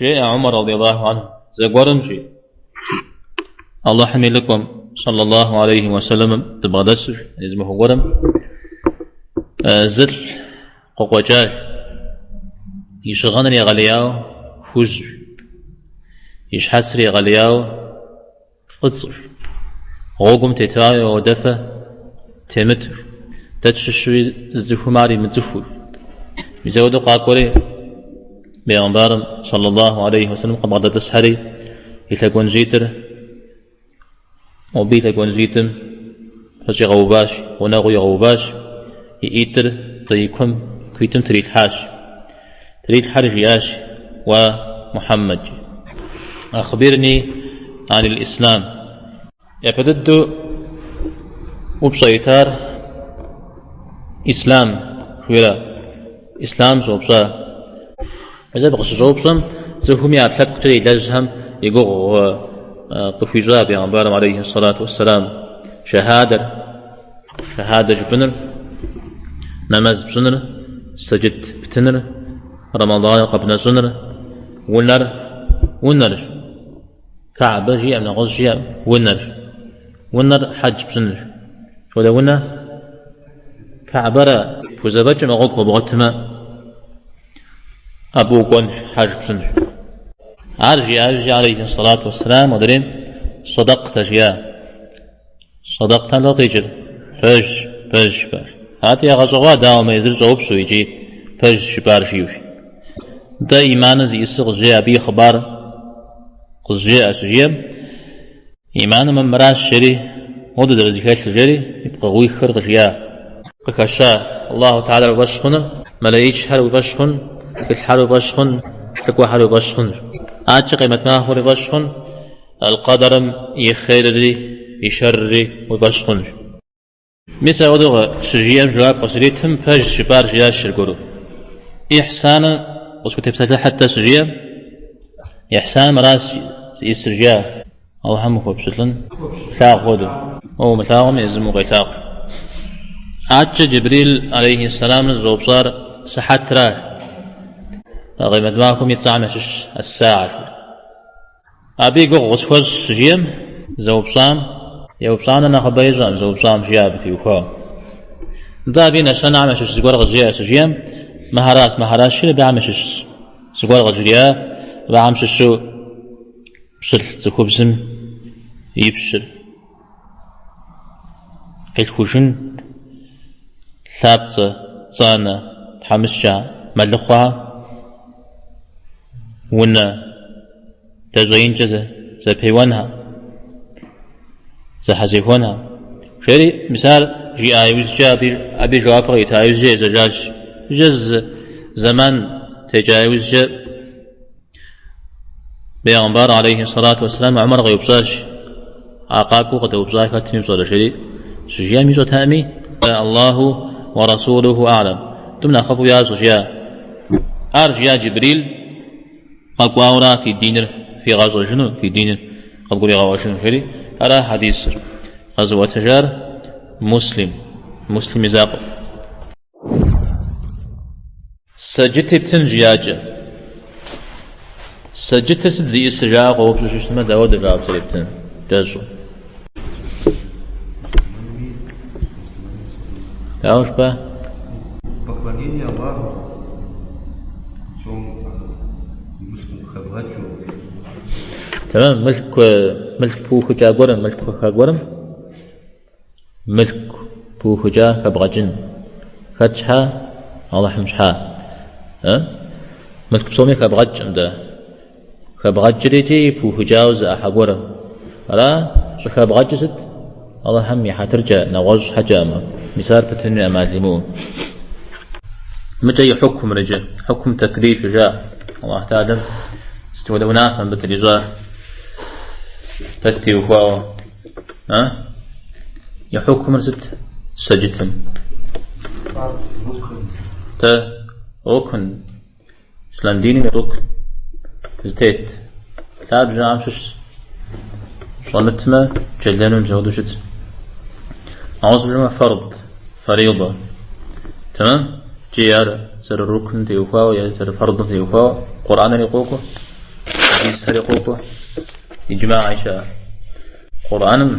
Жеӏэ Умар радиаллаху анху, зэгуэрым, жи, Алыхьым и лӏыкӏуэм, саллаллаху алейхи уэсэлэмым, дыбгъэдэсу, зы махуэ гуэрым зылӏ къыкъуэкӏащ, и щыгъыныр егъэлеяуэ хужьу, и щхьэцыр егъэлеяуэ фӏыцӏэу, гъуэгум тетауи ауэдэфэ темыту, дэ тщыщуи зы цӏыхум ар имыцӏыхуу. Мис апхуэдэу къакӏуэри, бегъымбарым, саллаллаху алейхи уэсэлэм, къыбгъэдэтӏысхьэри, и лъэгуанжьитӏыр, мобы и лъэгуанжьитӏым пэщӏигъэуващ, гъунэгъуу игъэуващ, и ӏитӏыр и куэм куитӏым трилъхьащ. Трилъхьэри жиӏащ, Уа Мухьэммэд, ахбирни анил ислам. Япэ дыдэу упщӏэ итар ислам жиӏэра? Ислам щӏэупщӏа. Мис абы къыщыщӏэупщӏэм цӏыхум и ӏэпкълъэпкъкӏэ илэжьхэм и гугъу къыхуищӏа бегъымбарым алейхи сэлату уэсселам. Шэхьадэр, шэхьадэ жыпӏэныр, нэмэз пщӏыныр, сэджыт птыныр, Рэмэданыр къэбнэщӏыныр, унэр, унэрщ. Каӏбэ жиӏэм, нэгъуэщӏ жиӏэм, унэрщ. Унэр хьэдж пщӏынырщ. Хуэдэ унэ Каӏбэрэ пхузэфӏэкӏмэ, гъуэгу хуэбгъуэтмэ, абы укӏуэнщ, хьэж пщӏынщ. Ар жиӏа иужькӏэ, алейхи сэлату уэсселам, адрейм сэдэкътэ жиӏа. Сэдэкътэм сыт къикӏыр? Пэжщ, пэжщ жыпӏар. Атӏэ ягъэщӏэгъуа дауэ мы езыр щӏэупщӏэу икӏи пэжщ жыпӏар жиӏэу. Нтӏэ иманыр зиӏысыр къызжеӏэ, абы и хъыбар къызжеӏэ щыжиӏэм, иманым мыращ жери, моду зэрызэхэлъыр жери, и пкъыгъуихыр къыжиӏа. Къыхэща Аллаху Тэхьэлэр уи фӏэщ хъуныр, мэлэӏичхэр уи фӏэщ хъун, тхылъхэр уи фӏэщ хъун, лӏыкӏуэхэр уи фӏэщ хъун. Адэкӏэ къемэт махуэр уи фӏэщ хъун, Аль-Къэдэрым и хъерри и шэрри уи фӏэщ хъунщ. Мис апхуэдэу щыжиӏэм жэуап къыщритым, пэжщ жыпӏар жиӏащ аргуэру. Ихьсаным къысхутепсэлъыхьыт-тӏэ щыжиӏэм, Ихьсан мыращ зиӏысыр жиӏа. Алыхьым ухуэпщылӏын плъагъу хуэдэу. Уэ умылъагъуми, езым укъелъагъу. Адэкӏэ Джибрил алейхи сэламыр зыщӏэупщӏар сыхьэтращ. Къемэт махуэм и цӏэхэм ящыщ ас-саа. Абы и гугъу къысхуэщӏ щыжиӏэм, зэупщӏам, еупщӏам нэ нэхъыбэ ищӏэкъым, зэупщӏам жиӏа абы теухуауэ. Нтӏэ абы и нэщэнэхэм ящыщ зыгуэр къызжеӏэ щыжиӏэм, мыхьэращ, мыхьэращ жиӏэри абыхэм ящыщ зыгуэр къыжриӏа, абыхэм щыщу пщылӏ цӏыхубзым и пщыр къилъхужын, лъапцӏэ, пцӏанэ, тхьэмыщкӏэ, мэлыхъуэхэр, унэ. Дэщӏеинкӏэ зэпеуэнхэ, зэхьэзехуэнхэ. Жери, мис ар жиӏа иужькӏэ, абы и жэуапыр кърита иужькӏэ ежьэжащ. Иужькӏэ зы зэман текӏа иужькӏэ бегъымбар алейхи сэлату уэсселам Умар къеупщӏащ, а къакӏуэу къыдэупщӏар хэтми пщӏэрэ, жери щыжиӏэм ищӏэтэкъыми, Аллаху уэ расулуху а'лам, тӏум нэхъыфӏу ящӏэ, жиӏа. Ар жиӏа Джибрил. Къэкӏуауэра фи диныр фигъэщӏэжыну, фи диныр къывгуригъэӏуэжыну, жери ара хьэдисыр къэзыӏуэтэжар Муслим, Муслим и закъуэ. Сэджыти птын жиӏакӏэ. Сэджытыр сыт зиӏысыр жаӏэу къоупщӏу щытмэ, дауэдэ жэуап зэрептын? Кӏэщӏу. Дауэ жыпӏа? Поклонение Аллаху, псом мылъку къыхэбгъэкӏыу. Тэмэм, мылъку, мылъку пыухыкӏа гуэрым, мылъку хэха гуэрым мылъку пыухыкӏа хэбгъэкӏын. Хэт щхьа? Алыхьым щхьа. Мылъку псоми хэбгъэкӏкъым дэ. Хэбгъэкӏыр икӏи пыухыкӏауэ зы ӏыхьэ гуэрым. Ара щӏыхэбгъэкӏыр сыт? Алыхьым и хьэтыркӏэ, нэгъуэщӏ щхьэкӏэӏымэ. Мис ар пытынуи ӏэмал имыӏэу. Мыкӏэ и хьукумыр иджы, хьукум тэклиф жаӏэ. Аллахь Тэхьэлэм сыт хуэдэ унафэ мыбы трищӏар? Хэт теухуауэ? А? И хьукумыр сыт сэджытым? Тэ рукн. Ислъам диным и рукн зытет лъабжьэхэм щыщ щӏэмытмэ, джэлэну мис апхуэдэу щыт. Нэгъуэщӏу жыпӏэмэ фэрд, фаридэ. Тэмэм? Икӏи ар зэрырукным теухуауэ е зэрыфэрдым теухуауэ Къурӏэнри къокӏуэ. Хьэдисхэри къокӏуэ, иджмагьи щыӏэ. Къурӏэным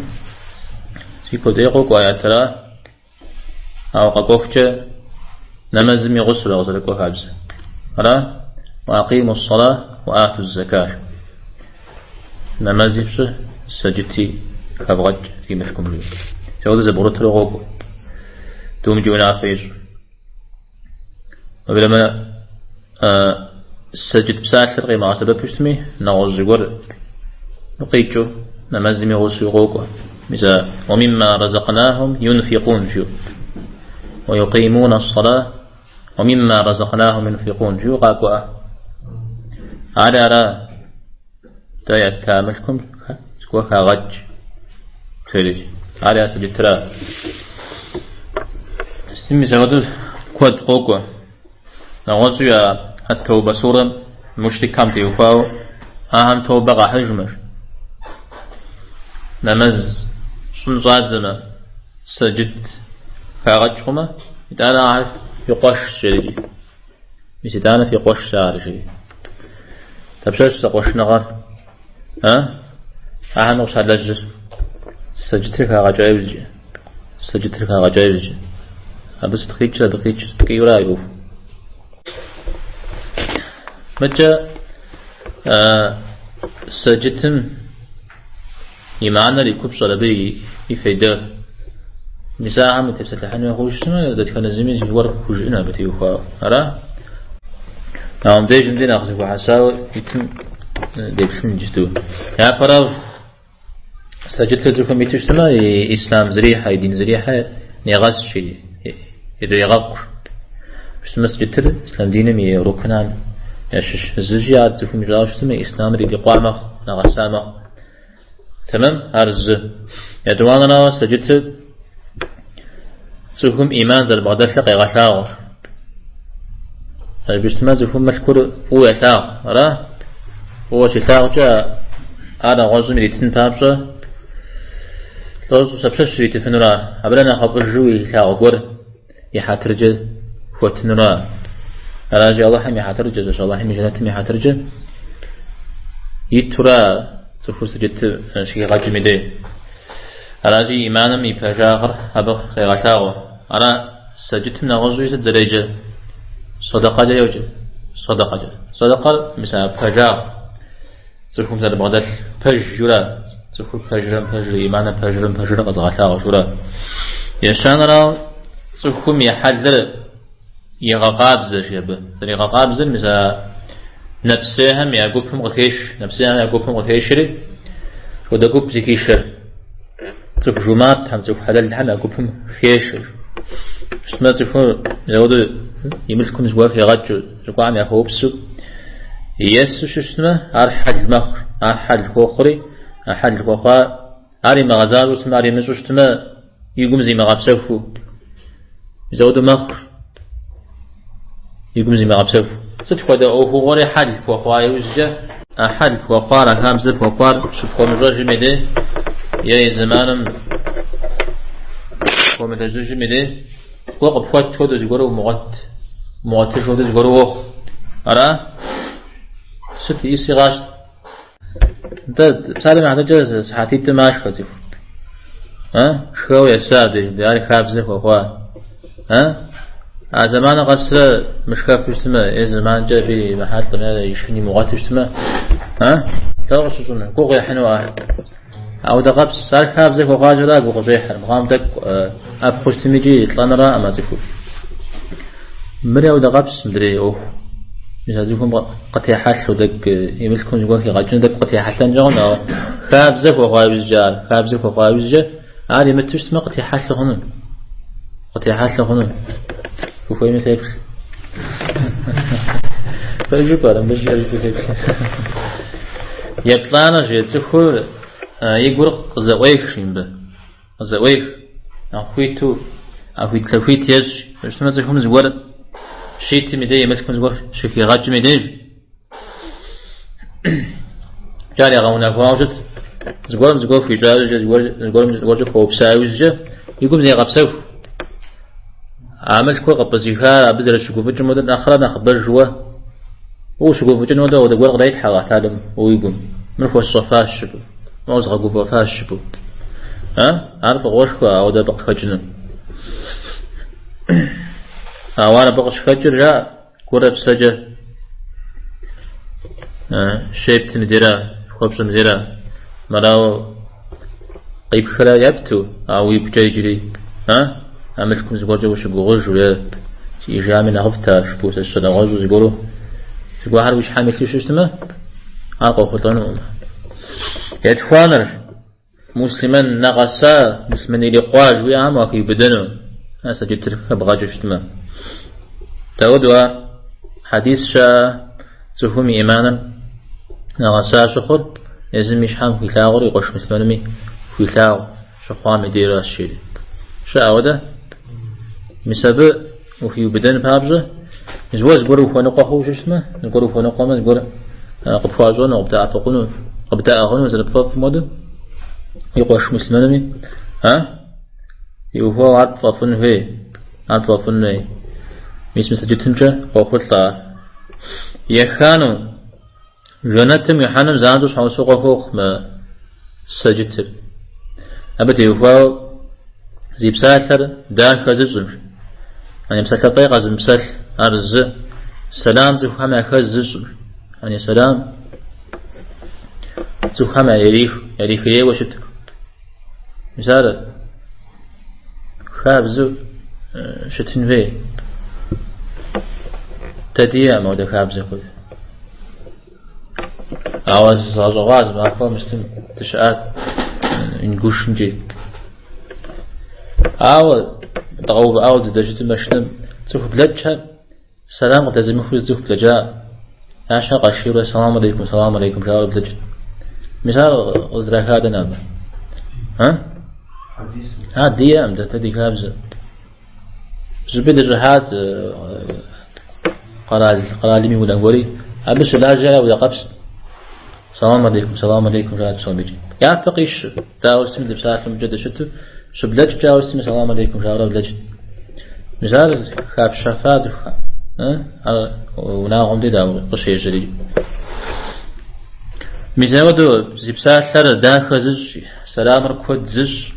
си куэдей къокӏуэ аятра, ауэ къэкӏуэхукӏэ нэмэзым и гъусэу къызэрыкӏуэ хабзэ. Ара? Уакъиму ссала уату ззака. Нэмэзи фщӏы, сэджыти хэвгъэкӏ фи мылъкум жиӏэу. Апхуэдэу зэбгъурытурэ къокӏуэ. Тӏумкӏи унафэ ищӏ. Уеблэмэ, сэджыт псалъэр къимыгъэсэбэпу щытми, нэгъуэщӏ зыгуэр къикӏыу нэмэзым и гъусэу къокӏуэ. Мис а уамимма разакънахум юнфикъун жиӏэу. Уаюкъимуна ссала уамимма разакънахум юнфикъун жиӏэу къакӏуэ. Ари ара дэ ятта мылъкум зыгуэр хагъэкӏ. Жери. Ари а сэджытра. Сытми мис апхуэдэу куэд къокӏуэ. Нэгъуэщӏуи а Ат-Тэубэ сурэм мушрикхэм теухуауэ ахэм тобэ къахьыжмэ, нэмэз щӏын щӏадзэмэ, сэджыт хагъэкӏ хъумэ, итӏанэ ахэр фи къуэшщ, жери. Мис итӏанэ фи къуэшщ ар, жери. Дапщэщ зэкъуэшыныгъэр? А? Ахэм къыщалэжьыр сэджытыр хагъэкӏа иужькӏэ. Сэджытыр хагъэкӏа иужькӏэ. Абы сыт къикӏыр, абы къикӏыр ткӏийуэра и ӏуэху. Мыкӏэ сэджытым и мыхьэнэр, и купщӏэр, абы и фейдэр. Мис ахэм утепсэлъыхьын хуей хъууэ щытмэ, дэтхэнэ зыми зыгуэр хужыӏэн абы теухуауэ. Ара? Ауэ мыбдежым де нэхъ зэхуэхьэсауэ итым деплъын иджысту. Япэрауэ, сэджытыр цӏыхум иту щытмэ, и ислъам зэрихьэ, и дин зэрихьэ негъэс, ирегъэкъу. Щытмэ, сэджытыр ислъам диным и рукнхэм ящыщ зыщи, ар цӏыхум ищӏауэ щытмэ, ислъамыр ирикъуа мэхъу, нэгъэса мэхъу. Тэмэм, ар зы. Етӏуанэрауэ, сэджытыр цӏыхум ӏиман зэрыбгъэдэлъыр къегъэлъагъуэ. Абы щытмэ, цӏыхум мылъкур фӏыуэ елъагъу, ара? Фӏыуэ щилъагъукӏэ ар нэгъуэщӏым иритын папщӏэ лӏощӏ дапщэщ иритыфынура? Абырэ нэхъыфӏыжу илъагъу гуэр и хьэтыркӏэ хуэтынура? Аращи, Алыхьым и хьэтыркӏэ, зэщ Алыхьым и жэнэтым и хьэтыркӏэ итура цӏыхур сэджытыр щыхигъэкӏым и дей. Аращи, иманым и пэжагъыр абы къегъэлъагъуэ. Ара сэджытым нэгъуэщӏуи сыт зэреджэр? Садэкъэкӏэ йоджэ. Садэкъэкӏэ. Садэкъэр мис а пэжагъ цӏыхум зэрыбгъэдэлъ пэж жура. Цӏыхур пэжрэ мыпэжрэ, иманыр пэжрэ мыпэжрэ къэзыгъэлъагъуэ жура. Ещанэрауэ, цӏыхум и хьэлыр егъэкъабзэ, жи абы. Зэригъэкъабзэр мис а нэпсейхэм я гупым къыхеш, нэпсейхэм я гупым къыхешри, хуэдэ гуп зыхишэр. Цӏыху жумартхэм, цӏыху хьэлэлхэм я гупым хешэр. Щытмэ цӏыхур зэуэду и мылъкум зыгуэр хигъэкӏыу, зыгуэрхэм яхуэупсу есу щыщытмэ, ар хьэл мэхъу, ар хьэл хуохъури, а хьэл хуэхъуа, ар имыгъэзащӏэу щытмэ, ар имыщӏу щытмэ, и гум зимыгъэпсэхуу, зэуэду мэхъу, и гум зимыгъэпсэху. Сыт хуэдэ ӏуэхугъуэри хьэл пхуэхъуа иужькӏэ, а хьэл пхуэхъуар, а хабзэ пхуэхъуар щыпхуэмыщӏэжым и дей, е и зэманым пхуэмылэжьыжым и дей, уэ къыпхуэт хуэдэу зыгуэру умыгъуэт, умыгъуэтыж хуэдэу зыгуэру уохъу. Ара? Сыт иси къащт? Нтӏэ, псалъэм и хьэтыркӏэ сыхьэтитӏым машхэ цӏыху. А? Шхэуэ еса абдеж, ар хабзэ хуэхъуа. А? А зэманыр къэсрэ мышхэфу щытмэ, е зэманкӏэ абы имыхьэлӏэм, е ишхын имыгъуэту щытмэ, а? Дауэ къыщыщӏыну? Гугъу ехьыну ар. Ауэдэ къэпс, ар хабзэ хуэхъуакӏэра гугъу къыщӏехьыр. Мыхъуам тӏэкӏу ӏэпхъуу щытми икӏи лӏэнураӏым а цӏыхур. Мыри ауэдэ къэпс мыдрей ӏуэху. Мис а цӏыхум къытехьэлъэу тӏэкӏу и мылъкум зыгуэр хигъэкӏыну тӏэкӏу къытехьэлъэнкӏэ хъуну, ауэ хабзэ хуэхъуа иужькӏэ ар, хабзэ хуэхъуа иужькӏэ ар имыту щытмэ къытехьэлъэ хъуну. Къытехьэлъэ хъуну. Фыхуейми феплъ. Пэжу пӏэрэ, мыбы жиӏэр жыпӏэу феплъ. Еплӏанэ жи цӏыхур и гур къызэӏуех жи мыбы. Къызэӏуех, нэхъ хуиту, ӏэхуитлъэхуит ещӏ. Щытмэ цӏыхум зыгуэр щитым и деж, и мылъкум зыгуэр щыхигъэкӏым и деж. Ар ягъэунэхуауэ щыт. Зыгуэрым зыгуэр хуищӏа иужькӏэ, зыгуэрым зыгуэркӏэ хуэупса иужькӏэ, и гум зегъэпсэху. А мылъкур къыпӏызихар абы зэрыщыгуфӏыкӏым хуэдэу нэхърэ нэхъыбэжуэ. Ущыгуфӏыкӏын хуэдэ ауэдэ гуэр кърелъхьэ Алыхь Тэхьэлам уи гум. Мыр хуэсщӏэфащ жыпӏэу, мыр згъэгуфӏэфащ жыпӏэу. А? Ар фӏыгъуэшхуэ ауэдэ абы къыхэкӏыну. Ауэ ар абы къыщыхэкӏыр жаӏэ, гурэ псэкӏэ щептым дера, хуэпщӏым дера. Мырауэ къипхрэ епту, ауэ уигукӏэ иджыри, а? А мылъкум зыгуэркӏэ ущыгугъыжу е сиӏэжами нэхъыфӏт ар жыпӏэу сэ нэгъуэщӏу зыгуэру зыгуэрхэр уи щхьэм илъу щытмэ, ар къохъулӏэнукъым. Етхуанэр, муслъымэн нэгъэса, муслъымэн ирикъуа жыхуиӏэхэм уахиубыдэну, а сэджытыр хэбгъэкӏыу щытмэ. Дауэдэу ар хьэдис щыӏэ Цӏыхум и ӏиманыр нэгъэса щыхъур езым и щхьэм хуилъагъур и къуэш муслъымэнми хуилъагъу щыхъуам и дейращ жери. Щыӏэ ауэдэ? Мис абы ухиубыдэн папщӏэ, мис уэ зыгуэр ухуэныкъуэ хъууэ щытмэ, зыгуэр ухуэныкъуэмэ, зыгуэр къыпхуащӏэну, къыбдэӏэпыкъуну, къыбдэӏыгъыну зэрыпфӏэфӏым хуэдэу, и къуэш муслъымэнми, а? Теухуауэ ар пфӏэфӏын хуей, ар пфӏэфӏын хуей. Мис мы сэджытымкӏэ къохъулӏэ ар. Еханэу, жэнэтым уихьэным занщӏэу щхьэусыгъуэ хуохъу мы сэджытыр. Абы теухуауэ зи псалъэр дахэ зыщӏым, яни псалъэ фӏей къэзымыпсэлъ, ар зы сэлам цӏыхухэм яхэз зыщӏым, яни сэлам цӏыхухэм ярихырейуэ щыт. Мис ар хабзэу щытын хуей. Дэ диӏэкъым ауэдэ хабзэ куэд. Ауэ згъэщӏэгъуа зы махуэ мыстым дыщыӏат Ингушымкӏи. Ауэ дгъэувыӏауэ дыздэщытым машинэм цӏыху блэкӏхэр Сэлам къыдэзымыхыу зы цӏыху блэкӏа, я щхьэр къашийурэ салам алейкум, салам алейкум жаӏэурэ блэкӏт. Мис ар къыздрахар дэнэ абы? А? Ар диӏэкъым, дэ ди хабзэ. Зыщӏыпӏи дыщӏыхьат къэрал, къэралым и унэ гуэри, абы щылажьэр ауэдэ къэпст. Салам алейкум, салам алейкум жаӏэт псомикӏ. Япэ къищу, дауэ сытми дыпсалъэмкӏэ дыщыту, щыблэкӏкӏэ ауэ сытми салам алейкум жаӏэурэ блэкӏт. Мис ар хапщэфа цӏыхухэм, ар унагъуэм дей дауэ къыщежьэри. Мис апхуэдэу зи псалъэр дахэ зыщӏ, сэламыр куэд зыщӏ,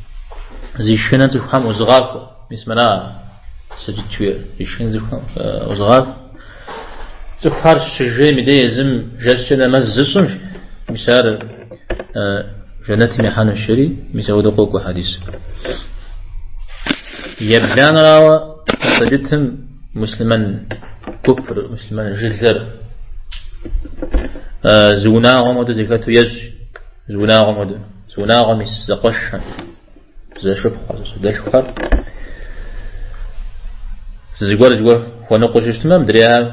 зи шхыныр цӏыхухэм ӏузыгъахуэ. Мис мыра сэджыт жиӏэр, зи шхыныр цӏыхухэм ӏузыгъахуэ. Цӏыхухэр щыжейм и дей езым жэщкӏэ нэмэз зыщӏым, мис ар жэнэтым ихьэнущ жери, мис ауэдэу къокӏуэ хьэдис. Ебланэрауэ, сэджытым муслъымэн гупыр, муслъымэн жылэр зы унагъуэм хуэдэу зэхэту ещӏ, зы унагъуэм хуэдэу, зы унагъуэм ис зэкъуэшхэр, зэшыпхъухэр, зэщӏэдэлъхухэр зыгуэр зыгуэр хуэныкъуэу щытмэ, мыдрейхэр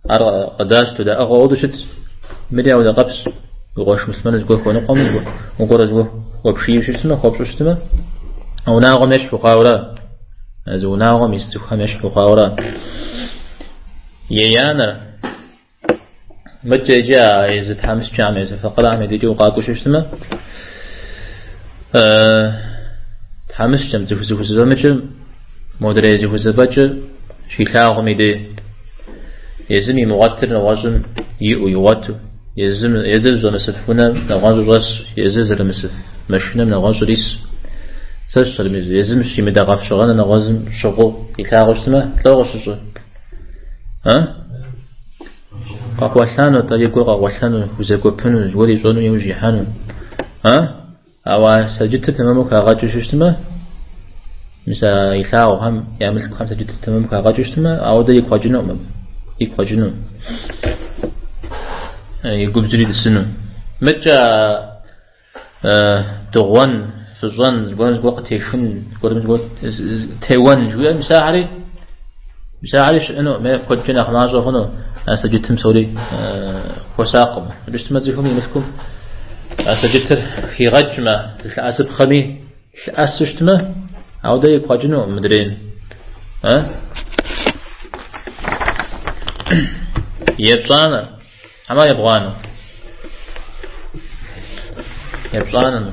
ар къыдащтэу, даӏыгъыу ауэдэу щытщ. Мыри ауэдэ къэпс, уи къуэш муслъымэныр зыгуэр хуэныкъуэмэ, укӏуэрэ зыгуэр хуэпшийуэ щытмэ, хуэпщӏу щытмэ, а унагъуэм ещхь ухъуауэра, зы унагъуэм ис цӏыхухэм ещхь ухъуауэра. Еянэр, Мыдкӏэ иджы а езы тхьэмыщкӏэм, езы факъырэхэм я дежкӏэ укъакӏуэу щытмэ, тхьэмыщкӏэм, цӏыху зыхузэфӏэмыкӏым, модрей зыхузэфӏэкӏыр щилъагъум и дей, езым имыгъуэтыр нэгъуэщӏым иӏэу, игъуэту, езым, езыр зыщӏэмысыф унэм нэгъуэщӏыр щӏэс, езыр зэрымысыф машинэм нэгъуэщӏыр ис, сэ сщӏэрым, езым щимыдэ щыгъыныр нэгъуэщӏым щыгъыу илъагъуу щытмэ, лӏо къыщыщӏыр? А? Къэкъуэлъэну, тӏэ и гур къэкъуэлъэну, хузэгуэпыну, зыгуэр ищӏэну иужь ихьэну. А? Ауэ а сэджытыр тэмэму хагъэкӏыу щытмэ, мис а илъагъухэм я мылъкухэм сэджытыр тэмэму хагъэкӏыу щытмэ, ауэдэ игу къэкӏынукъым абы. Игу къэкӏыну. И губжьри тӏысыну. Мыдкӏэ дыгъуэн, фыщӏэн, зыгуэрым зыгуэр къытехын, зыгуэрым зыгуэр теуэн жыхуиӏэр, мис ахэри, мис ахэри щыӏэну, ме куэдкӏэ нэхъ мащӏэ хъуну, а сэджытым псори хуэсакъым. Абы щытмэ цӏыхум и мылъкум а сэджытыр хигъэкӏмэ, зылъэӏэсыпхъэми лъэӏэсу щытмэ, ауэдэ игу къэкӏынукъым мыдрейм. Епщӏанэ. Хьэмэ ебгъуанэ. Епщӏанэм.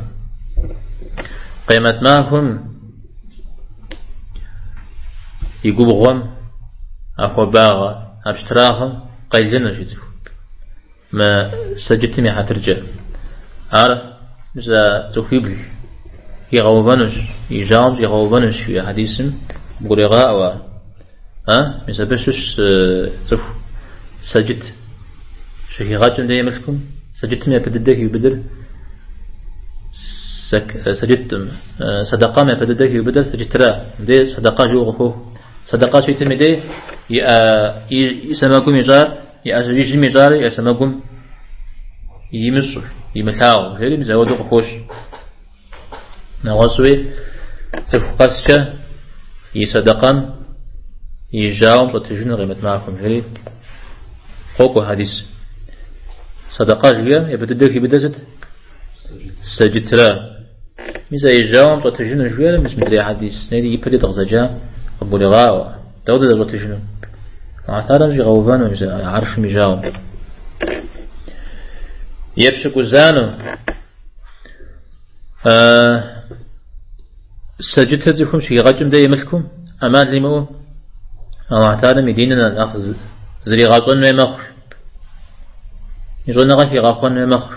Къемэт махуэм и губгъуэм а хуабагъэ, а пщтырагъэм къелынущ и цӏыху. Мы сэджытым и хьэтыркӏэ. Ар мис а цӏыхуибл хигъэувэнущ, и жьауэм щӏигъэувэнущ жиӏэ хьэдисым къыбгурегъаӏуэ ар. А? Мис абы щыщ цӏыху сэджыт щыхигъэкӏым дей мылъкум, сэджытым япэ дыдэ хиубыдэр сэджытым, сэдэкъэм япэ дыдэ хиубыдэр сэджытра. Мыдей сэдэкъэ жиӏэу къыхоху. Сэдэкъэ щитым и дей и сэмэгум ищӏар, и ӏэ ижьым ищӏар и ӏэ сэмэгум имыщӏу, имылъагъу, жери мис ауэдэу къыхощ. Нэгъуэщӏуи цӏыху къэскӏэ и сэдэкъэм и жьауэм щӏэтыжыну къемэт махуэм, жери къокӏуэ хьэдис. Сэдэкъэ жиӏэм япэ дыдэ хиубыдэр сыт? Сэджытра. Мис а и жьауэм щӏэтыжыну жиӏэр, мис мыдрей хьэдис нери ипэкӏэ дыкъызэджам къыбгурегъаӏуэ. Дауэ зэрыщӏэтыжыну? Аллахь Тэхьэлам щӏигъэувэну мис а гьэршым и жьауэм. Епщыкӏузанэу. Сэджытыр цӏыхум щыхигъэкӏым дей и мылъкум ӏэмал имыӏэу Аллахь Тэхьэлам и диныр нэхъ зригъэщӏэн хуей мэхъу. И щӏэныгъэ хигъэхъуэн хуей мэхъу.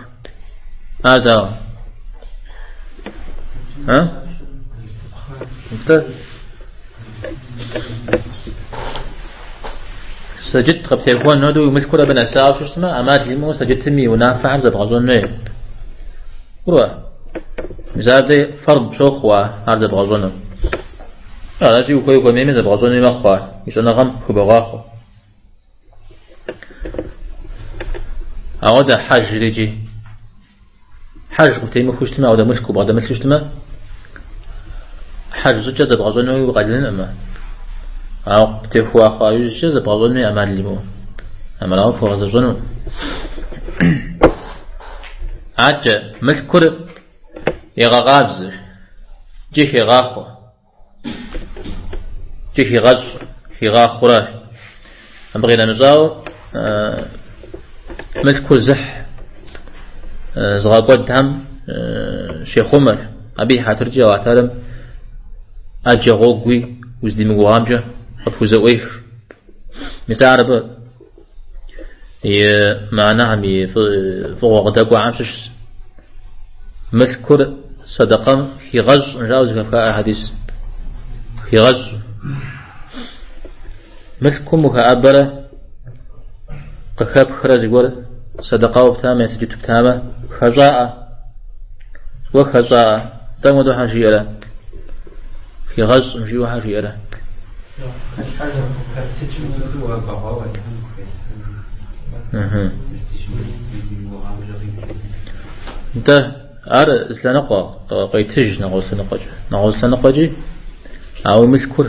Ар дауэ? А? Нтӏэ. Сэджыт къыптехуэн хуэдэу уи мылъкур абы нэсауэ щытмэ, ӏэмал имыӏэу сэджытым и унафэхэр зэбгъэщӏэн хуей. Куруа? Мис абдей фэрд пщохъу ар зэбгъэщӏэну. Аращи, ухуей ухуэмейми зэбгъэщӏэнуи мэхъу ар, уи щӏэныгъэм хыбогъахъуэ. Ауэдэ хьэжыр икӏи. Хьэж къыптемыхуэу щытмэ, ауэдэ мылъку убгъэдэмылъу щытмэ, хьэж щӏыкӏэ зэбгъэщӏэнуи уи къалэнкъым. Ауэ къыптехуа хъуа иужькӏэ зэбгъэщӏэнуи ӏэмал имыӏэу. Армырауэ пхуэгъэзэщӏэну. Адэкӏэ мылъкур егъэкъабзэ, икӏи хегъахъуэ. Икӏи хигъэщӏ, хигъахъуэращ. Абы къинэмыщӏауэ, мылъкур зыхь зыгъэкӏуэдхэм щехъумэр. Абы и хьэтыркӏи Аллахь Тэхьэлам ӏэджэ гъуэгуи уздимыгугъамкӏэ къыпхузэӏуех. Мис ар абы и мыхьэнэхэм, и фӏыгъуэ къыдэкӏуэхэм щыщщ. Мылъкур сэдэкъэм хигъэщӏ, жаӏэу зэхэфхаӏэ хьэдис. Хигъэщӏ. Мылъкум ухэӏэбэрэ къыхэпхрэ зыгуэр сэдэкъэуэ птамэ е сэджыту птамэ, хэщӏаӏэ. Зыгуэр хэщӏаӏэ. Тӏэ хуэдэу хьэ жиӏэрэ? Хигъэщӏым жиӏэу хьэ жиӏэрэ? Нтӏэ, ар зы лъэныкъуэ къетыж нэгъуэщӏ лъэныкъуэкӏэ. Нэгъуэщӏ лъэныкъуэкӏи, ауэ мылъкур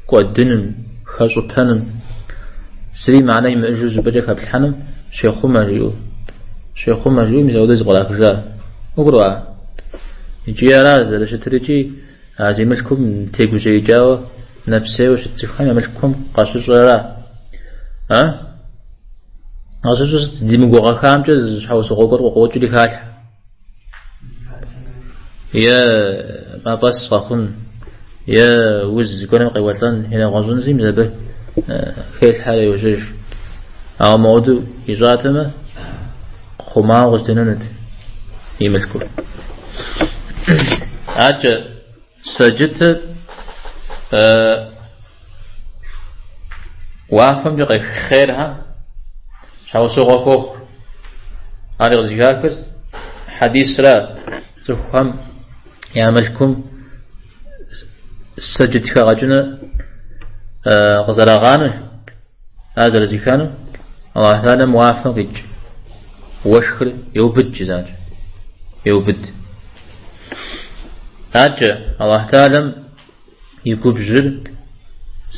кӏуэдыным, хэщӏыпэным, зыри мыхьэнэ имыӏэжу зыщӏыпӏэкӏэ хэплъхьэным щехъумэ жиӏэу. Щехъумэ жиӏэу мис ауэдэу зэпкърахыжа. Угурыӏуа? Икӏи ара зэрыщытыр икӏи а зи мылъкум тегужьеикӏауэ нэпсейуэ щыт цӏыхухэм я мылъкум къащыщӏыр ара? А? Къащыщӏыр сыт? Здимыгугъэхамкӏэ зы щхьэусыгъуэ гуэр къыкъуокӏри халъхьэ. Е мафӏэс къэхъун, е уз зыгуэрым къеуэлӏэн, е нэгъуэщӏынзи, мис абы хелъхьэри йожьэж. Ауэ мыуэду ищӏатэмэ, хъумауэ къызэтенэнут и мылъкур. Адэкӏэ сэджытыр уафэмкӏэ къех хъерхэм щхьэусыгъуэ хуохъу. Ари къызыхахыр хьэдисра цӏыхухэм я мылъкум сэджыт хэгъэкӏыныр къызэрагъанэу, ар зэрызэхану, Аллахь Тэхьэлам уафэм къикӏ уэшхыр еубыд жызащ. Еубыд. Адэкӏэ Аллахь Тэхьэлам и губжьыр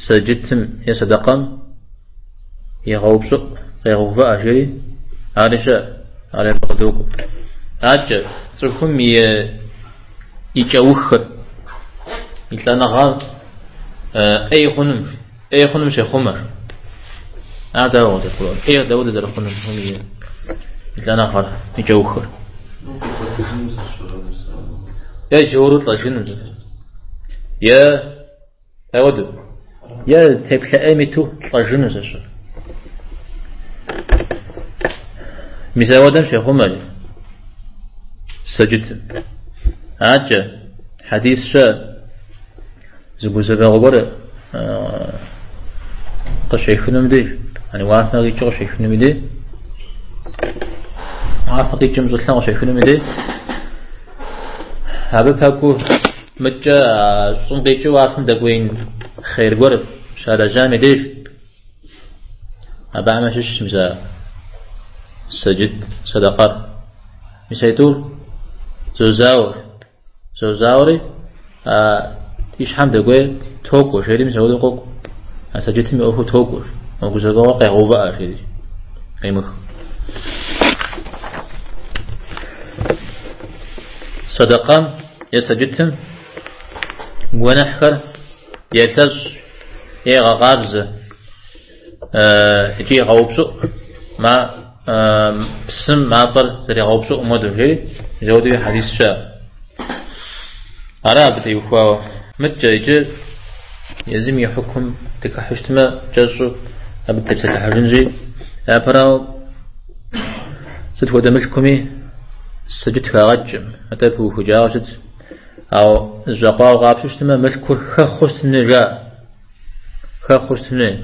сэджытым е сэдэкъэм егъэупщӏыӏу, къегъэувыӏэ жери, ари щыӏэ, ари абы къыдокӏуэ. Адэкӏэ цӏыхум и кӏэухыр, и лӏэныгъэр ӏей хъуным, ӏей хъуным щехъумэр. Ар дауэ къызэрыхъур? ӏейр дауэ зэрыхъунур цӏыхум и лӏэныгъэр, и кӏэухыр? Е джауру лӏэжыным, е ауэдэу, е теплъэ ӏейм иту лӏэжыну зэщӏыр. Мис ауэдэм щехъумэ сэджытым. Адэкӏэ хьэдис щыӏэ зы гузэвэгъуэ гуэр къыщехынум деж, яни уафэ къикӏыу къыщехынум и деж, уафэ къикӏым щӏылъэм къыщехынум и деж, абы пэкӏуу мыткӏэ щӏым къикӏыу уафэм дэкӏуеин хъер гуэр щалэжьам и деж, Абыхэм ящыщщ мис а сэджыт сэдэкъэр. Мис а тӏур зозауэр. Зозауэри а и щхьэм дэкӏуейр токӏуэ, жери мис ауэдэу къокӏуэ. А сэджытым и ӏуэхур токӏуэ, а гузэвэгъуэр къегъэувыӏэ, жери къемых. Сэдэкъэм е сэджытым гуэныхьхэр Елъэщӏ, егъэкъабзэ икӏи егъэупщӏыӏу, псым мафӏэр зэригъэупщӏыӏум хуэдэу, жери, мис ауэдэуи хьэдис щыӏэ. Ара абы теухуауэ. Мыткӏэ иджы езым и хьукум дыхыхьэу щытмэ, кӏэщӏу абы тепсэлъыхьыжынщи, япэрауэ, сыт хуэдэ мылъкуми сэджыт хагъэкӏым, атӏэ пыухыкӏауэ щытщ. Ауэ зэщӏэкъуауэ къапщтэу щытмэ, мылъкур хэхъуэу щытын хуей жаӏэ. Хэхъуэу щытын хуей.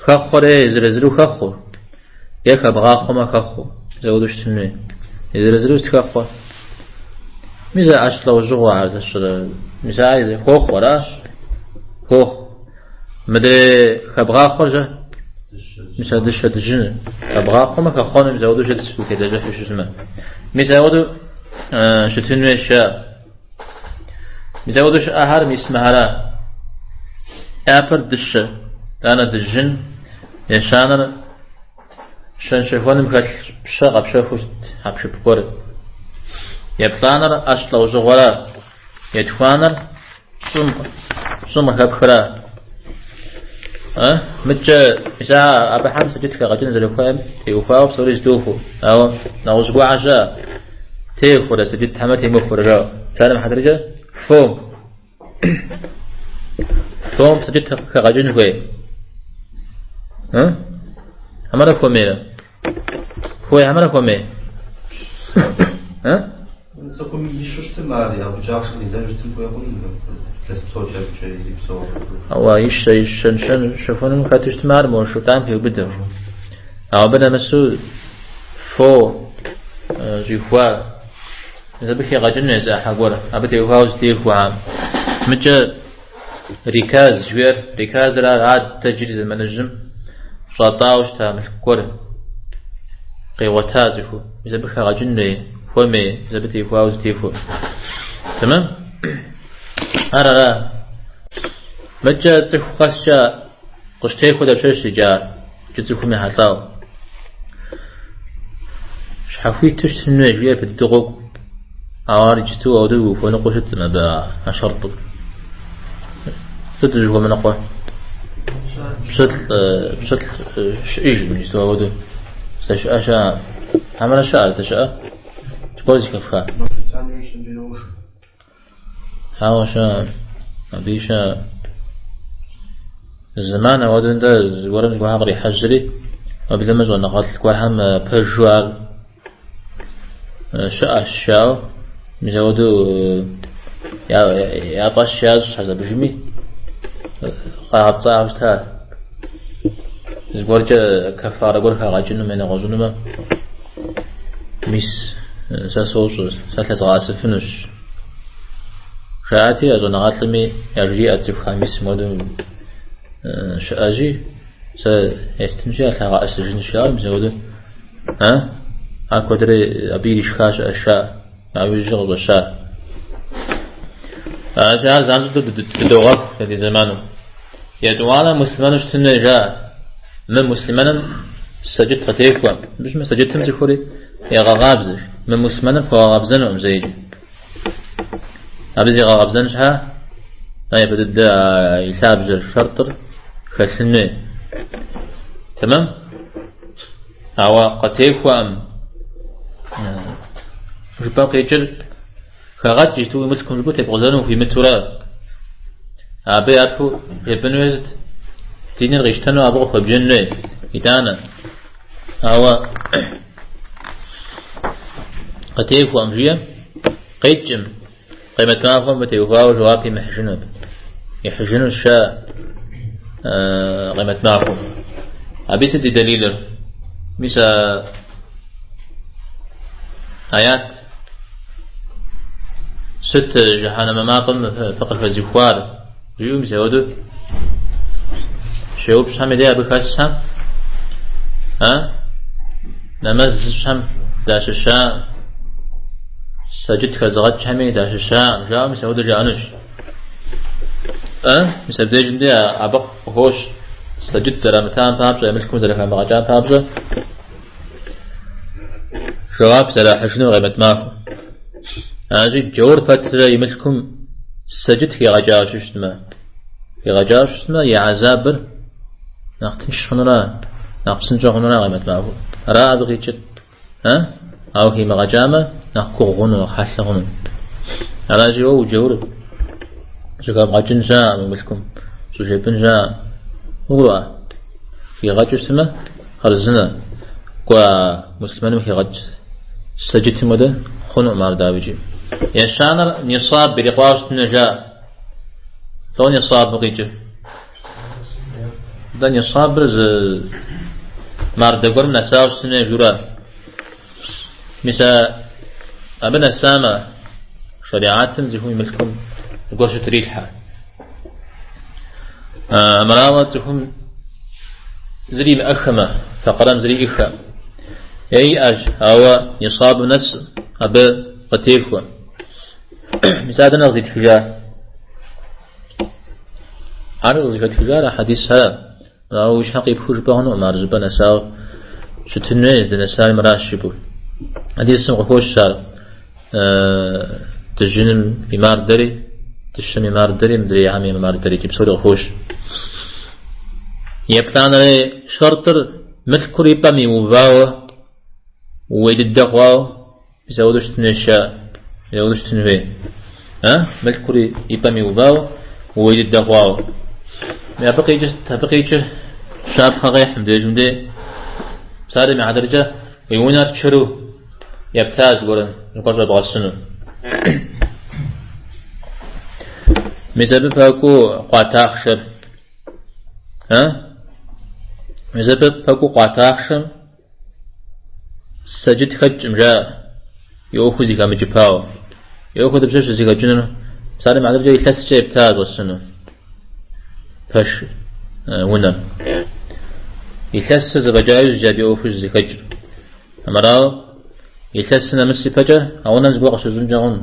Хэхъуэр е езыр-езыру хэхъуэу, е хэбгъахъуэмэ хэхъуэу, зэуэдэу щытын хуей. Езыр-езыру сыт хэхъуэр? Мис а ӏэщ лӏэужьыгъуэхэр зэщӏрэ, мис ар хохъуэ, ара? Хохъу. Мыдрей хэбгъахъуэр-щэ? Мис а дыщэ дыжьыныр. Хэбгъахъуэмэ хэхъуэну мис ауэдэу щытщ, утелэжьыхьу щытмэ. Мис ауэдэу щытын хуейщ жаӏэ. Мис ауэдэу щыӏэхэр мис мыхэра. Япэр дыщэ, итӏанэ дыжьын, ещанэр щэн-щэхуэным хэлъ пщэ къэпщэхуу щыт хьэпшып гуэр. Еплӏанэр ӏэщ лӏэужьыгъуэра. Етхуанэр щӏым, щӏым къыхэпхра. Мыткӏэ, мис абыхэм сэджыт хэгъэкӏын зэрыхуейм теухуауэ псори зэтохуэ. Ауэ нэгъуэщӏ гуэрхэр щыӏэ, техуэрэ сэджыт хьэмэ темыхуэрэ жаӏэу. Псалъэм хьэтыркӏэ, фом. Фом сэджыт хэгъэкӏын хуей. Хьэмэрэ хуэмейрэ? Хуей хьэмэрэ хуэмей? Цӏыхум ищэу щытым ар абыкӏэ ахъшэ къилэжьу щытын хуей хъун, илъэс псокӏэ абыкӏэ ирипсэу. Ауэ ищэ, ищэн, щэн, щэхуэным хэту щытмэ ар мо жытӏам хеубыдэу. Ауэ абы нэмысу фо щӏихуа, абы хегъэкӏыну езы ӏыхьэ гуэр, абы теухуауэ зытехуэхэм. Мыкӏэ риказ жиӏэр, риказыр ар аддэ иджыри зэманыжьым щӏатӏауэ щыта мылъку гуэр къигъуэта цӏыху. Мис абы хэгъэкӏын хуей, хуэмей, мис абы теухуауэ зытехуэ. Тэмэм? Ар ара? Мыкӏэ цӏыху къэскӏэ къыщытехуэ дапщэщ иджы ар, иджы цӏыхум ехьэлӏауэ. Щхьэхуиту щытын хуей жиӏэр фӏы дыдэу къокӏу. Ауэ ар иджыту ауэдэу ухуэныкъуэу щыткъым абы а шэртӏым. Сыт узыхуэмыныкъуэр? Пщылӏ, пщылӏ щыӏэжкъым иджыту ауэдэу. Здэщыӏэ щыӏэ. Хьэмэрэ щыӏэ здэщыӏэ? Зыгуэр зэхэфха? Ауэ щыӏэ, абыи щыӏэ. Зэман ауэдэу нтӏэ зыгуэрым зыгуэрхэр кърихьэжьри, уеблэмэ щӏэныгъэлӏ гуэрхэм пэжу ар щыӏэщ жаӏэу, мис ауэдэу я фӏэщ ящӏ абыжми, къагъэпцӏауэ щыта. Зыгуэркӏэ кэфарэ гуэр хагъэкӏынумэ, нэгъуэщӏынумэ, мис сэ сощӏыр, сэ лъэзгъэӏэсыфынущ. Жаӏати, а щӏэныгъэлӏми яжриӏэт цӏыхухэм, мис мыуэдэу щыӏэжьи, сэ естынщи, ялъагъэӏэсыжынщ, жаӏэу, мис ауэдэу. А? Ар куэдрэ абы иришха щыӏэщ, жаӏэ. Ауэ иужькӏэ къыщӏэща. Аращи, ар занщӏэу дыдогъэху дэ ди зэманым. Етӏуанэ муслъымэну щытын хуей, жаӏэ. Мы муслъымэным сэджыт къытехуэ. Мыщмэ сэджытым цӏыхури егъэкъабзэ. Мы муслъымэным пхуэгъэкъэбзэнукъым зэикӏ. Абы зигъэкъэбзэн щхьа, япэ дыдэ и лъабжьэр, шэртӏыр хэлъын хуей. Тэмэм? Ауэ къытехуэӏым жыпӏэм къикӏыр хэгъэкӏ иджыту уи мылъкум жыпӏэу тепкъузэну ухуимытурэ. Абы япэу жепӏэн хуей сыт? Диныр къищтэну абы къыхуебджэн хуей, итӏанэ. Ауэ. Къытехуэкъым жиӏэм, къикӏым, къемэт махуэм абы теухуауэ жэуап имыхьыжыну. Ихьыжынущ жаӏэ къемэт махуэм. Абы сыт и дэлилыр? Мис а аят сыт жыхьэнэмэ мафӏэм фыкъыхэзыхуар? Жиӏэу мис апхуэдэу щеупщӏхэм и дей абы хэсхэм, а нэмэз зыщӏхэм дащыща, сэджыт хэзыгъэкӏхэми дащыща, жаӏэу мис апхуэдэу жаӏэнущ. Мис абдежым де абы къыхощ сэджыт зэрамытам папщӏэ, я мылъкум зэрыхамыгъэкӏам папщӏэ, жэуап зэрахьыжынур къемэт махуэм. Аращи, джаур пэтрэ и мылъкум сэджыт хигъэкӏауэ щытмэ, хигъэкӏауэ щытмэ, и гьэзабыр нэхъ тынш хъунура, нэхъ псынщӏэ хъунура къемэт махуэм. Ара абы къикӏыр? А? Ауэ химыгъэкӏамэ, нэхъ гугъу хъуну, нэхъ хьэлъэ хъуну. Аращи, уэ уджаур щӏыхэбгъэкӏын щыӏэкъым уи мылъкум, щӏыжепӏын щыӏэкъым. Угурыӏуа? Хигъэкӏыу щытмэ, хъарзынэ. Кӏуэ муслъымэным хигъэкӏ сэджытым хуэдэ хъунукъым ар дауикӏи. Ещанэр нисаб ирикъуауэ щытын жаӏэ. Лӏо нисабым къикӏыр? Дэ нисабыр зы мардэ гуэрым нэсауэ щытын жура. Мис абы нэсамэ, шэригьэтым цӏыхум и мылъкум зыгуэр щытрилъхьэ. Армырауэ цӏыхум зыри имыӏэххэмэ, факъырэм зыри иӏэххэ. Е иӏэщ, ауэ нисабым нэс абы къытехуэ. Мис ар дэнэ къыздитхыжа? Ар къызыхэтхыжар а хьэдисхэр. Ауэ уи щхьэ къипхыу жыпӏэ хъунукъым, ар щӏыпӏэ нэсауэ щытын хуей, здынэсари мыращ жыпӏэу. Хьэдисым къыхощ ар дыжьыным и мардэри, дыщэм и мардэри, мыдрейхэм и мардэри, икӏи псори къыхощ. Еплӏанэрей шэртӏыр мылъкур и пӏэм иувауэ, ууей дыдэ хъуауэ, Мис ауэдэу щытын хуейщ, жаӏэ. Мис ауэдэу щытын хуей. А? Мылъкур и пӏэм иувауэ, ууей дыдэ хъуауэ. Абы къикӏыр сыт? Абы къикӏыр щапхъэ къехь мыбдежым де. Псалъэм и хьэтыркӏэ уи унэр чыру епта зыгуэрым, зыгуэр щӏэбгъэсыну. Мис абы пэкӏуу къуат ахъшэр. А? Мис абы пэкӏуу къуат ахъшэм Сэджыт хэкӏым, жаӏэ, и ӏуэхур зэхэмыкӏыпауэ. И ӏуэхур дапщэщ щызэхэкӏынур? Псалъэм и хьэтыркӏэ илъэскӏэ епта щӏэсыну пэш унэм. Илъэсыр зэфӏэкӏа иужькӏэ абы и ӏуэхур щызэхэкӏыр. Армырауэ, илъэсым нэмыс ипэкӏэ а унэм зыгуэр къыщыщӏынкӏэ хъун,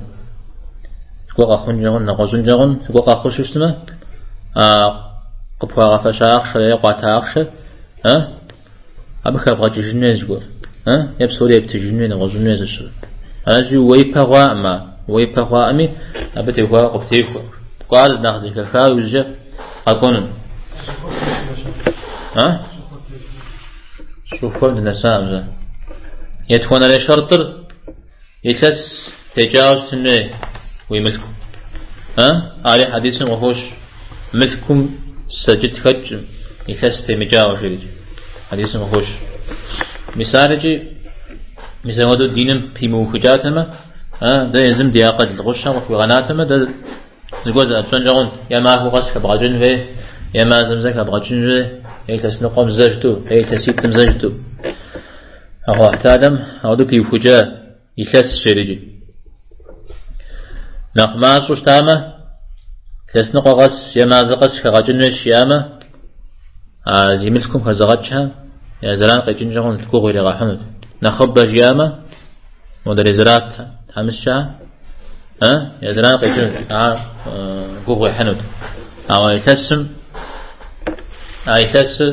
зыгуэр къэхъункӏэ хъун, нэгъуэщӏынкӏэ хъун, зыгуэр къэхъуу щытмэ, а къыпхуагъэфэща ахъшэр е къуата ахъшэр, а? Абы хэбгъэкӏыжын хуей зыгуэр, а? Е псори ептыжын хуей, нэгъуэщӏын хуей зыщыр. Аращи, уеипэ хъуаӏым ар, уеипэ хъуаӏыми, абы теухуауэ къыптехуэ. Кӏуар нэхъ зэхэха иужькӏэ къэкӏуэну. А? Щӏыхуэм дынэсаӏым зэ. Етхуанэрей шэртӏыр илъэс текӏауэ щытын хуей уи мылъку. А? Ари хьэдисым къыхощ. Мылъкум сэджыт хэкӏым, илъэс темыкӏауэ жерикӏ. Хьэдисым къыхощ. Мис арикӏи, мис апхуэдэу диным пимыухыкӏатэмэ, а, дэ езым ди акъыл гъущэм къыхуигъэнатэмэ, дэ зыгуэр зэӏыпщӏэнкӏэ хъунт. Е махуэ къэс хэбгъэкӏын хуей, е мазэм зэ хэбгъэкӏын хуей, е илъэс ныкъуэм зэ жытӏэу, е илъэситӏым зэ жытӏэу. Аллахь Тэхьэлам ауэдэу пиухыкӏа илъэс жерикӏи. Нэхъ мащӏэу щытамэ, илъэс ныкъуэ къэс е мазэ къэс хэгъэкӏын хуейщ жиӏамэ, а зи мылъкум хэзыгъэкӏхэм я зэран къекӏынкӏэ хъунут, гугъу иригъэхьынут. Нэхъыбэ жиӏамэ, модрей зратхэм, тхьэмыщкӏэхэм, я зэран къекӏынут, ар гугъу ехьынут. Ауэ илъэсым, а илъэсыр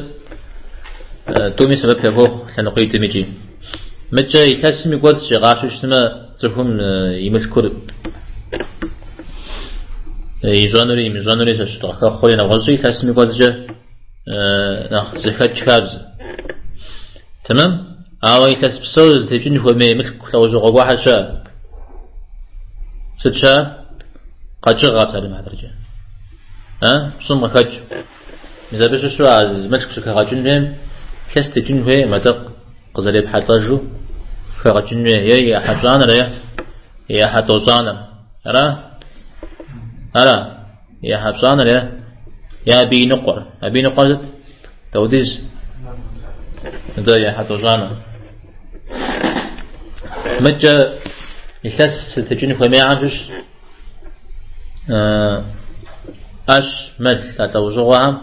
тӏуми сэбэп яхуохъу лъэныкъуитӏым икӏи. Мыкӏэ илъэсым и кӏуэцӏ щӏигъащэу щытмэ, цӏыхум и мылъкур ищӏэнури имыщӏэнури зэщыдгъэхэхъуэри нэгъуэщӏи илъэсым и кӏуэцӏкӏэ нэхъ зэхэкӏ хабзэ. Тэмэм? Ауэ илъэс псо зытекӏын хуэмей мылъку лӏэужьыгъуэ гуэрхэр щыӏэ. Сыт щыӏэр? Къэкӏыгъэ псалъэм и хьэтыркӏэ. А? Щӏым къыхэкӏ. Мис абы щыщу а мылъку щыхэгъэкӏын хуейм илъэс текӏын хуейкъым, атӏэ къызэрепхьэлӏэжу. хэгъэкӏын хуей, е и ӏыхьэ пщӏанэр, е и ӏыхьэ тӏощӏанэр. Ара? Ара? И ӏыхьэ пщӏанэр, е е абы и ныкъуэр. Абы и ныкъуэр сыт? Дауэдиз? Нтӏэ, и ӏыхьэ тӏощӏанэр. Мыкӏэ илъэс зытекӏын хуэмейхэм щыщ ӏэщ, мэл а лӏэужьыгъуэхэм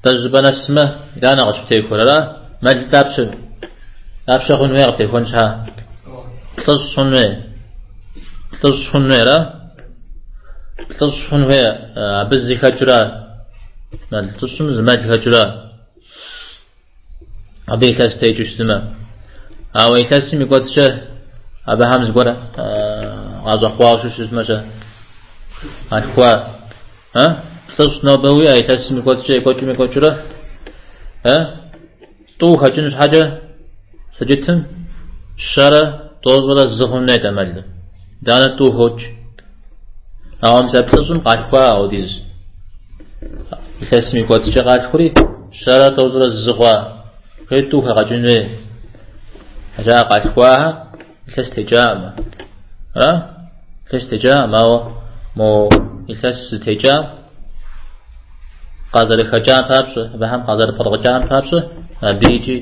Дэ щӏыпӏэ нэсмэ, итӏанэ къыщыптехуэр, ара? Мэл дапщэ, дапщэ хъун хуей къыптехуэн щхьа? Плӏыщӏ хъун хуей. Плӏыщӏ хъун хуей, ара? Плӏыщӏ хъун хуей, абы зы хэкӏыра? Мэл плӏыщӏым зы мэл хэкӏыра? Абы илъэс текӏыу щытмэ. Ауэ илъэсым и кӏуэцӏкӏэ абыхэм зыгуэр къащӏэхъуауэ щытмэ-щэ? Алъхуа. А? Плӏыщӏ нобэ уиӏэ илъэсым и кӏуэцӏкӏэ екӏуэкӏым екӏуэкӏыурэ? А? Тӏу хэкӏын щхьэкӏэ сэджытым щэрэ тӏощӏрэ зы хъун хуейт а мэлыр. Итӏанэ тӏу хокӏ. Ауэ мис а плӏыщӏым къалъхуа ауэдиз. Илъэсым и кӏуэцӏкӏэ къалъхури щэрэ тӏощӏрэ зы хъуа. Хуей тӏу хэгъэкӏын хуей. Жаӏэ къалъхуахэр Илъэс текӏаӏым. Ара? Илъэс текӏаӏым, ауэ мо илъэс зытекӏам къазэрыхэкӏам папщӏэ, абыхэм къазэрыпкърыкӏам папщӏэ, абы икӏи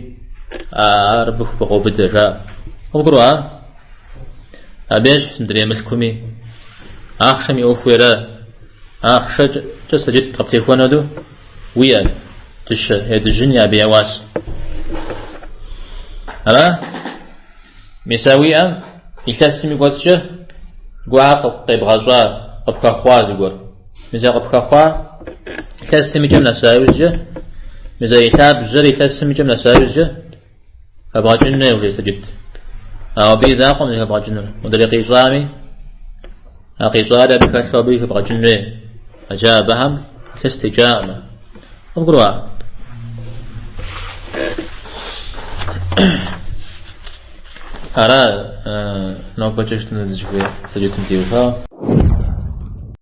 ар абы хубогъэубыдэ, жаӏэ. Къыбгурыӏуа? Абы ещхьщ мыдрей мылъкуми. Ахъшэм и ӏуэху ара? Ахъшэкӏэ сэджыт къыптехуэн хуэдэу уиӏэ дыщэ е дыжьын е абы я уасэ. Ара? Мис а уиӏэм илъэсым и кӏуэцӏкӏэ гугъэ къебгъэщӏа, къыпхэхъуа зыгуэр. Мис а къыпхэхъуа илъэсым и кӏэм нэса иужькӏэ, мис а и лъабжьэр илъэсым и кӏэм нэса иужькӏэ хэбгъэкӏын хуей уже сэджыт. Ауэ абы и закъуэм зыхэбгъэкӏынур, мыдрей къищӏами, а къищӏари абы хэлъу абы хэбгъэкӏын хуей. Аджа абыхэм илъэс текӏаӏымэ. Къыбгурыӏуа? Ара нобэкӏэ жытӏэну дызыхуейр сэджытым теухуауэ.